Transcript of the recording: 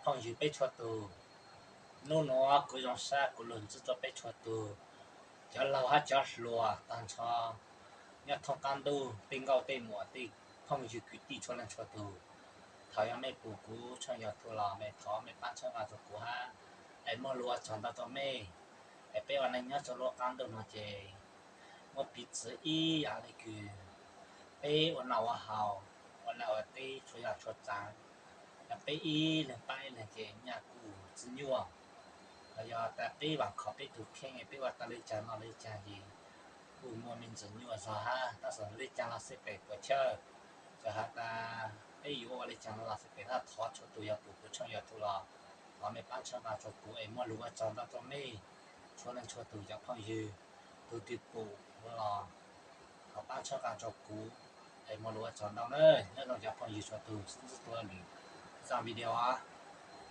phooj ywg peb txhua tus. Hnub nuav kuv zoo sab kuv lug ntxiv rua peb txhua tus, cov laug hab cov hluas taag nrho, nyob thoob qaab ntuj tej nkauj tej muam tej phooj ywg kwv tij txhua leej txhua tus. Thaus yog mej pum kuv tshooj YouTube los mej thov mej paab txhawb nqaa rua kuv hab, es muaj lug ua tsaug ntau rua mej. Es peb ua neej nyob rua lub qaab ntuj nuav ces muab piv txwv ib yaam le kws peb ua noj ua haus, ua liaj ua teb txhua yaam txhua tsaav, yog peb ib leeg paab ib leeg ces nyaj kuj tsi nyuaj. Los yog tas peb vaam khov peb tug kheej, peb ua tau le caag noj le caag ces kuj muaj me ntsis nyuaj zog hab, tab sis le caag los xij pem puas chawj. Txawm has tas peb yuav ua le caag los xij pem, thov txhua tus yog pum kuv tshooj YouTube los thov mej paab txhawb nqaa rua kuv es muaj lug ua tsaug ntau rua mej txhua leej txhua tus cov phooj ywg. Tug twg pum los thov paab txhawb nqaa rua kuv es muaj lug ua tsaug ntau nawb. Nyob zoo cov phooj ywg txhua tus, sib ntsib dlua lwm zaj video.